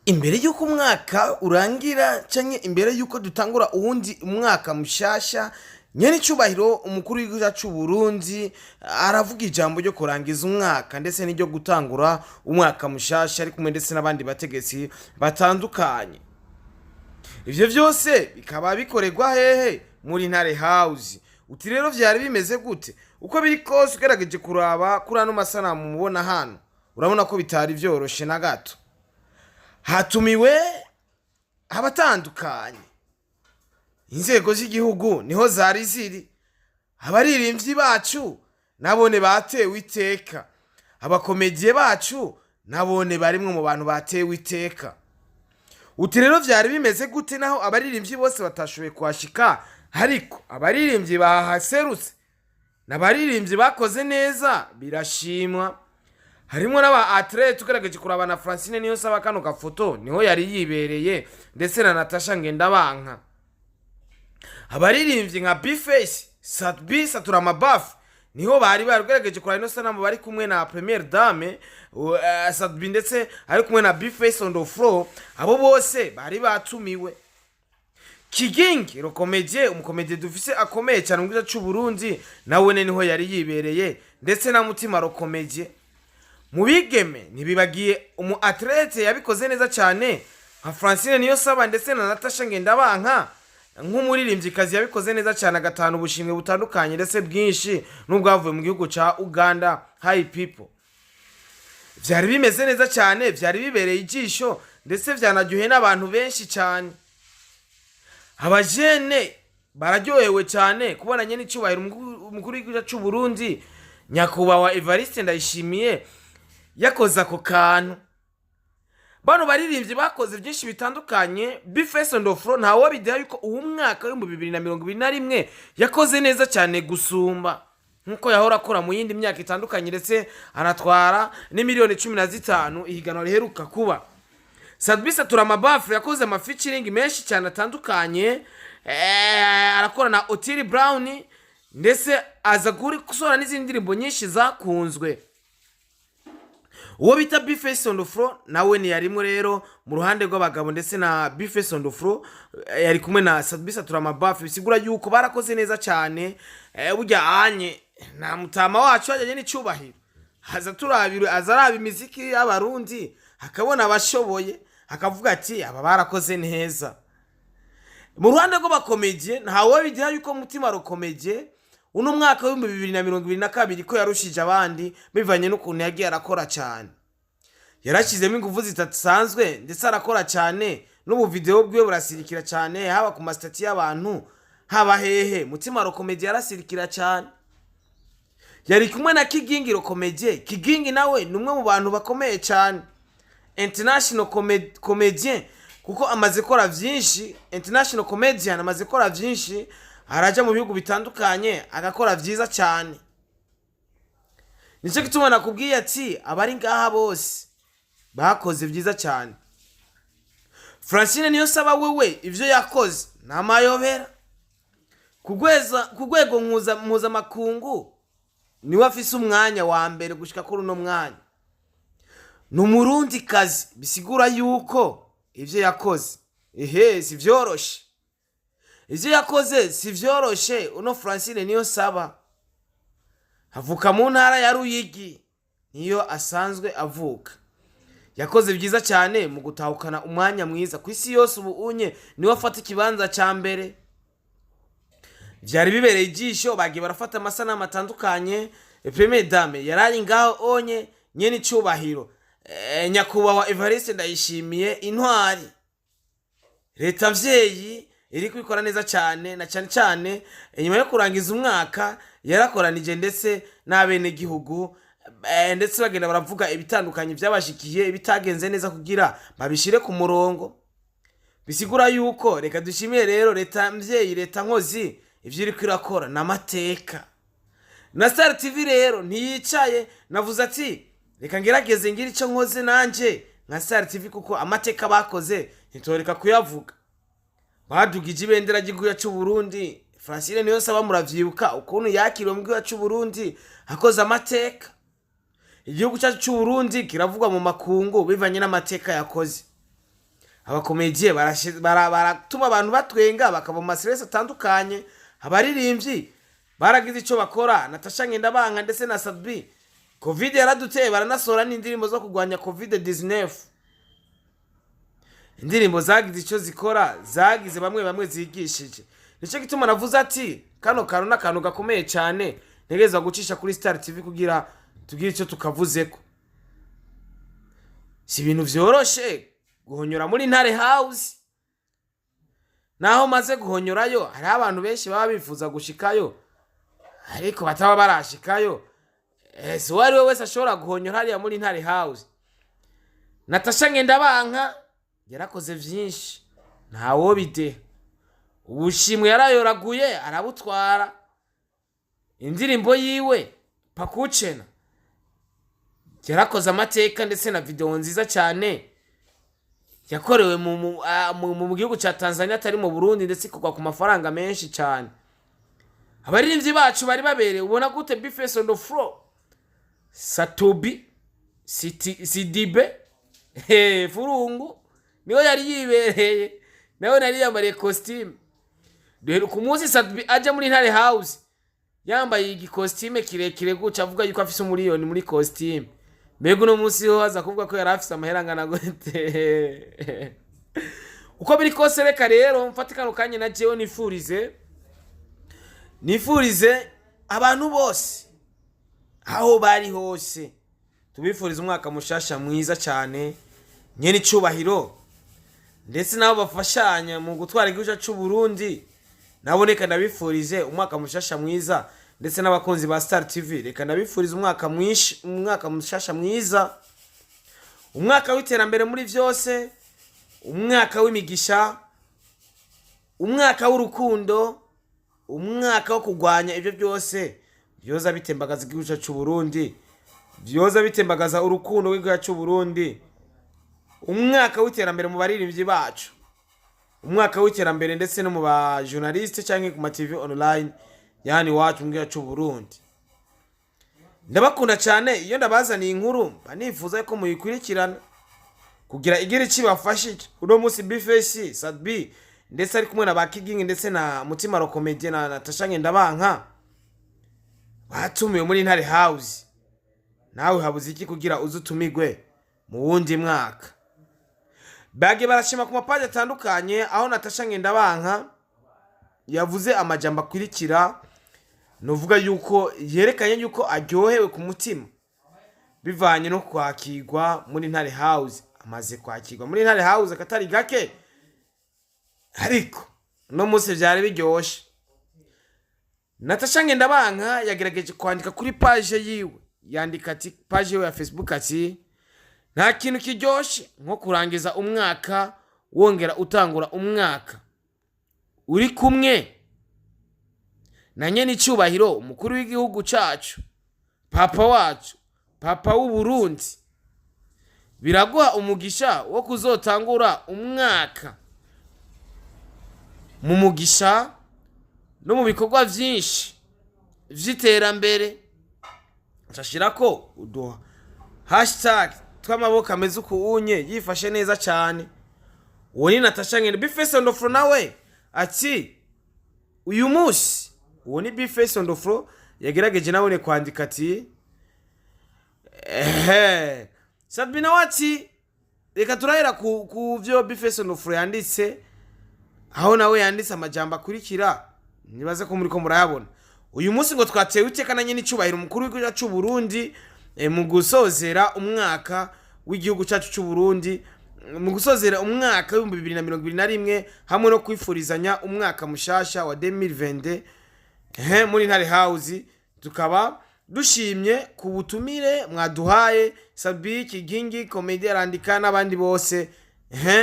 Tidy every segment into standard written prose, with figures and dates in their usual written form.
Imbere y'uko umwaka urangira canke imbere y'uko dutangura uwundi mwaka mushasha, nyene icubahiro umukuru w'igihugu c'u Burundi aravuga ijambo ryo kurangiza umwaka ndetse n'iryo gutangura umwaka mushasha, ari kumwe ndetse n'abandi bategetsi batandukanye. Ivyo vyose bikaba bikorerwa hehe? Muri Ntare House. Uti rero vyari bimeze gute? Uko biri kose, ugerageje kuraba kuri ano masanamu mubona hano, urabona ko bitari vyoroshe na gato. Hatumiwe abatandukanye, inzego z'igihugu niho zari ziri, abaririmbyi bacu nabone batewe iteka, abakomediye bacu nabone barimwe mu bantu batewe iteka. Uti rero vyari bimeze gute? Naho abaririmbyi bose batashoboye kuhashika, ariko abaririmbyi bahaserutse n'abaririmbyi bakoze neza, birashimwa. Harimwo n'aba athlète. Ugerageje kuraba na Francine Niyonsaba, kano gafoto niho yari yibereye, ndetse na Natasha Ngendabanka. Abaririmbyi nka Bface, Sat-B, Satura Mabafu niho bari barugerageje kuraba ino sanamu, bari kumwe na Première Dame, Sat-B, ndetse ari kumwe na Bface on the floor. Abo bose bari batumiwe. Kigingi le comédien, umukomediye dufise akomeye cyane mu gihugu cy'u Burundi, nawene niho yari yibereye, ndetse na Mutima le comédien. Mu bigeme ntibibagiye umu athlète yabikoze neza cyane nka Francine Niyonsaba, ndetse na Natasha Ngendabanka nk'umuririmbyikazi yabikoze neza cyane, agatahana ubushimwe butandukanye ndetse bwinshi n'ubwavuye mu gihugu ca Uganda. High people, vyari bimeze neza cyane, vyari bibereye ijisho, ndetse vyanaryoheye n'abantu benshi cyane. Abajene bararyohewe cyane kubona nyene icubahiro umukuru w'igihugu c'u Burundi, nyakubahwa Evariste Ndayishimiye, yakoze ako kantu. Bano baririmbyi bakoze byinshi bitandukanye. Bface on the floor, ntawe bideha yuko uwo mwaka w'2021 yakoze neza cyane gusumba nkuko yahora akora mu yindi myaka itandukanye, ndetse anatwara n'imiliyoni 15 ihiganwa riheruka kuba. Sat-B Satura Mabafre yakoze ama featuring menshi cyane atandukanye, arakora na Otile Brown, ndetse aza gusohora n'izindi ndirimbo nyinshi zakunzwe. Uwo bita Bface on the floor nawe ntiyarimwe rero mu ruhande rw'abagabo, ndetse na Bface on the floor yari kumwe na Sat-B Satura Mabafu, bisigura yuko barakoze neza cyane. Burya anye nta mutama wacu yajyanye n'icyubahiro, aza turabira, aza araba imiziki y'Abarundi, akabona abashoboye, akavuga ati aba barakoze neza. Mu ruhande rw'abakomediye, ntawe bigira yuko Mutima le comédien uno mwaka w'2022 ko yarushije abandi, bivanye n'ukuntu yagiye arakora cyane, yarashyizemo ingufu zidasanzwe, ndetse arakora cyane, n'ubu video bwiwe burasirikira cyane, haba ku ma status y'abantu, haba hehe. Mutima le comédien yarasirikira cyane. Yari kumwe na Kigingi le comédien. Kigingi nawe ni umwe mu bantu bakomeye cyane, international comedian, kuko amaze gukora byinshi. International comedian, amaze gukora byinshi, araja mu bihugu bitandukanye agakora byiza cyane. Nicyo gituma nakubwiye ati abari ngaha bose bakoze byiza cyane. Francine Niyonsaba wewe, ibyo yakoze ni amayobera. Ku rwego mpuzamakungu niwe afise umwanya wa mbere gushika kuri uno mwanya. Ni Umurundi kazi, bisigura yuko ibyo yakoze ehe si vyoroshe. Ivyo yakoze si vyoroshe. Uno Francine Niyonsaba avuka mu ntara ya Ruyigi, niyo asanzwe avuka. Yakoze byiza cyane mu gutahukana umwanya mwiza ku isi yose. Ubu unye niwe afata ikibanza cya mbere. Byari bibereye ijisho, bagiye barafata amasanamu atandukanye. Première Dame yari ngaho onye, nyene icubahiro, nyakubahwa Evariste Ndayishimiye, intwari, leta mvyeyi iri kubikora neza cyane, na cyane cyane inyuma yo kurangiza umwaka yarakoranije ndetse n'abenegihugu, ndetse bagenda baravuga ibitandukanye byabashikiye, ibitagenze neza, kugira babishire ku murongo. Bisigura yuko reka dushimire rero leta mvyeyi, leta nkozi, ivyo iriko irakora ni amateka. Na Star TV rero ntiyicaye. Navuze ati reka ngerageze ngire icyo nkoze nanje nka Star TV, kuko amateka bakoze ntitoreka kuyavuga. Badugije ibendera ry'igihugu cy'u Burundi. Francine Niyonsaba, muravyibuka ukuntu yakiriwe mu gihugu cy'u Burundi, akoze amateka. Igihugu cyacu cy'u Burundi kiravugwa mu makungu bivanye n'amateka yakoze. Abakomediye baratuma abantu batwenga, bakava mu ma stress atandukanye. Abaririmbyi baragize icyo bakora, Natasha Ngendabanka ndetse na Sat-B. Covid yaraduteye, baranasohora n'indirimbo zo kurwanya Covid 19. Indirimbo zagize icyo zikora, zagize bamwe bamwe zigishije. Nicyo gituma navuze ati kano kantu n'akantu gakomeye cyane, ntegerezwa gucisha kuri Star TV kugira tugire icyo tukavuzeko. Si ibintu vyoroshe guhonyora muri Ntare House. Naho maze guhonyorayo, hariho abantu benshi baba bifuza gushikayo ariko bataba barashikayo. Si uwo ari we wese ashobora guhonyora hariya muri Ntare House. Natasha Ngendabanka yarakoze vyinshi, ntawobide. Ubushimwe yarayoraguye, arabutwara. Indirimbo yiwe Pakucena yarakoze amateka, ndetse na video nziza cyane yakorewe mu gihugu cya Tanzania, atari mu Burundi, ndetse ikugwa ku mafaranga menshi cyane. Abaririmbyi bacu bari baberewe. Ubona gute B-Face on the floor, Sat-B, Sidibe, hey, Furungu niwe yari yibereye, nawe nari yambariye costume. Duheruka ku munsi Sat-B aja muri Ntare House yambaye igikositime kirekire guca, avuga yuko afise umuriyoni muri costume. Mbega uno munsi ho aza kuvuga ko yari afise amahera angana gute? Uko biri kose, reka rero mfate kano kanya na jewe nifurize abantu bose aho bari hose, tubifurize umwaka mushasha mwiza cyane. Nyene icubahiro ndetse nabo bafashanya mu gutwara igihugu cy'u Burundi nabo, reka ndabifurize umwaka mushasha mwiza. Ndetse n'abakunzi ba Star TV, reka ndabifurize umwaka mwinshi, umwaka mushasha mwiza, umwaka w'iterambere muri byose, umwaka w'imigisha, umwaka w'urukundo, umwaka wo kurwanya ibyo byose byoza bitembagaza igihugu cyacu cy'u Burundi, byoza bitembagaza urukundo rw'igihugu cy'u Burundi, umwaka w'iterambere mu baririmbyi bacu, umwaka w'iterambere ndetse no mu ba journaliste cyangwa ku ma TV online, yani iwacu mu gihugu cy'u Burundi. Ndabakunda cyane. Iyo ndabazaniye inkuru, mba nifuza ko muyikurikirana kugira igira icyo ibafashije. Uno munsi B-Face, Sat-B, ndetse ari kumwe na ba Kigingi ndetse na Mutima Rokomedie na Natasha Ngendabanka batumiwe muri Ntare House. Nawe habuze iki kugira uze utumigwe mu wundi mwaka? Bagiye barashima ku mapaji atandukanye, aho Natasha Ngendabanka yavuze amajambo akurikira. Nuvuga yuko yerekanye yuko aryohewe ku mutima bivanye no kwakirwa muri Ntare House. Amaze kwakirwa muri Ntare House akatari gake, ariko uno munsi byari biryoshe. Natasha Ngendabanka yagerageje kwandika kuri page yiwe, yandika ati, page yiwe ya Facebook, ati: "Nta kintu kiryoshe nko kurangiza umwaka wongera utangura umwaka uri kumwe na nyene icyubahiro umukuru w'igihugu cacu, papa wacu, papa w'Uburundi. Biraguha umugisha wo kuzotangura umwaka mu mugisha no mu bikorwa vyinshi vy'iterambere." Nshashirako uduha #tw'amaboko ameze uku unye, yifashe neza cyane. Uwo ni Natasha Ngende. B-Face on the floor nawe ati uyu munsi, uwo ni B-Face on the floor, yagerageje nawe kwandika ati ehe. Sat-B nawe ati reka turahera ku vyo B-Face on the floor yanditse, aho nawe yanditse amajambo akurikira. Nibaze ko muriko murayabona. Uyu munsi ngo twatewe iteka na nyene icubahiro umukuru w'igihugu cy'u Burundi, mu gusozera umwaka w'igihugu cyacu cy'u Burundi, mu gusozera umwaka w'2021 hamwe no kwifurizanya umwaka mushasha wa 2022, muri Ntare House. Tukaba dushimye ku butumire mwaduhaye. Sat-B, Kigingi Comedy arandika n'abandi bose.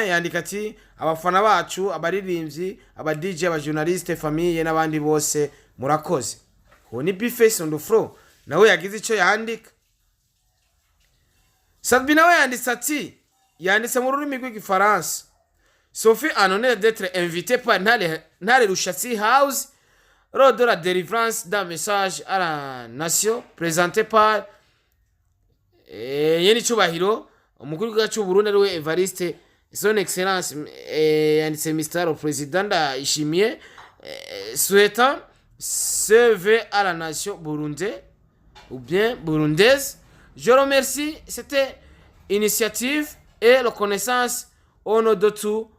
Yandika ati abafana bacu, abaririmbyi, aba DJ, aba journaliste, famille n'abandi bose, murakoze. Uwo ni B-Face on the floor, nawe yagize icyo yandika. Sat-B nawe yanditse ati, yanditse mu rurimi rw'Igifaransa: "Ce fut un honneur d'être invité par Ntare Rushatsi House lors de la délivrance d'un message à la nation présenté par nyene icubahiro umukuru w'igihugu cy'u Burundi, ariwe Evariste." Son Excellence, yanditse Mr President Ndayishimiye, souhaitant ses vœux à la nation burundaise ou bien burundaise. Je remercie cette initiative et reconnaissance au nom de tous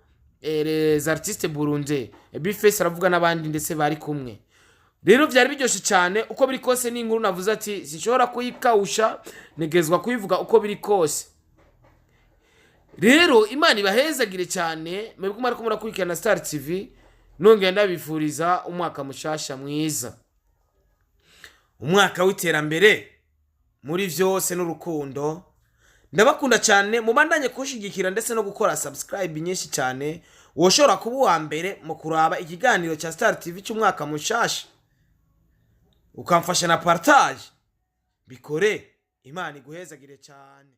les artistes burundais. B-Face aravuga n'abandi ndetse bari kumwe. Rero byari biryoshye cyane. Uko biri kose ni inkuru navuze ati sinshobora kuyikawusha, ntegerezwa kuyivuga uko biri kose. Rero Imana ibahezagire cyane mwebwe mwariko murakurikirana Star TV. Nongera ndabifuriza umwaka mushasha mwiza, umwaka w'iterambere muri vyose n'urukundo. Ndabakunda cyane, mubandanye kushigikira ndetse no gukora subscribe nyinshi cyane. Woshobora kuba uwa mbere mu kuraba ikiganiro cya Star TV cy'umwaka mushasha, ukamfasha na partage. Bikore, Imana iguhezagire cyane.